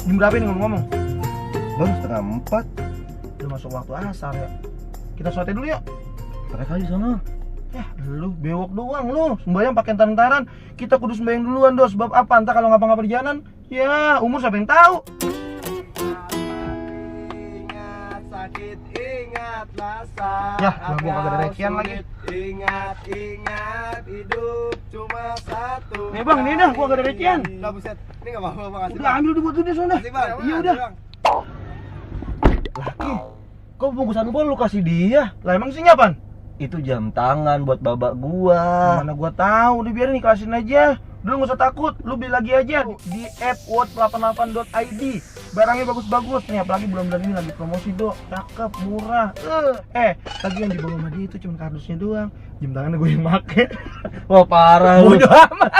Jam berapa nih ngomong-ngomong? Baru 3:30. Udah masuk waktu asar ya. Kita sholat dulu yuk. Tarik aja sana. Lu bewok doang lu. Sembayang pakai entar-entaran. Kita kudu sembayang duluan dos. Sebab apa? Entah kalau ngapa-ngapa di jalan. Ya, umur siapa yang tahu? Ingat sakit, ingatlah saat Yah, lah gua kagak ada rekian lagi. Ingat hidup cuma satu. Nih bang, nih dah, gua kagak ada rekian. Lah buset, ini enggak apa-apa Bang. Kasih, Udah Bang. ambil buat dia sana. Kasih, Bang. Iya udah. Bang. Laki, kok bungkusan gua lu kasih dia? Lah emang sih apaan? Itu jam tangan buat babak gua. Mana gua tahu, udah biarin ikhlasin aja. Udah nggak usah takut, lu beli lagi aja di @watch88.id. Barangnya bagus-bagus nih, apalagi bulan-bulan ini lagi promosi dok, cakep, murah. Lagi yang dibawa sama dia itu cuma kardusnya doang, jam tangannya gue yang make. Wah parah lu. Bodoh amat.